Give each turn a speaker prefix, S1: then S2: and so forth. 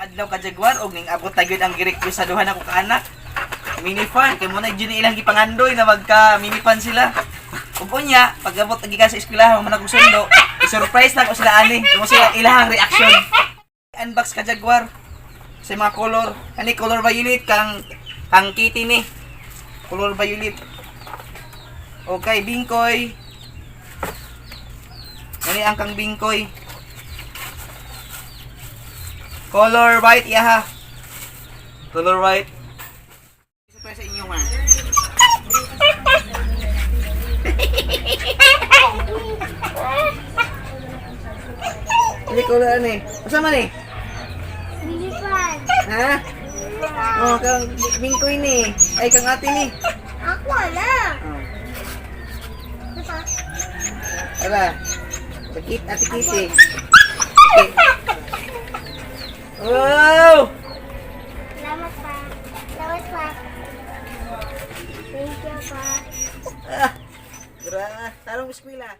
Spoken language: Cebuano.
S1: Adlaw ka, Jaguar, og ning abot na gyud ang gi-request sa duha nako ka anak. Mini fan kay mo na gyud ilang gipangandoy na magka mini fan sila. Ug unya, pag-abot gikan sa eskwelahan man ako sundo, i-surprise na ko sila ani. Kung sila ilahang reaction. Unbox ka, Jaguar, sa mga color. Ani color violet kang Kitty ni. Color violet. Okay, Bingkoy. Ani ang kang Bingkoy. Color white iyaha. Color white. Surprise sa inyo, ma. Hindi color ano eh. Asa man eh?
S2: Bilisan.
S1: Ha? Oh, kang Bingkoy ni. Ay, kang ate ni.
S2: Ako na.
S1: Oh.
S2: Diba?
S1: Tara. Sakit, Ate Kitty. Okay. Wow!
S2: Salamat pa. Salamat pa. Thank you pa.
S1: Ah, gra, tarong eskwela.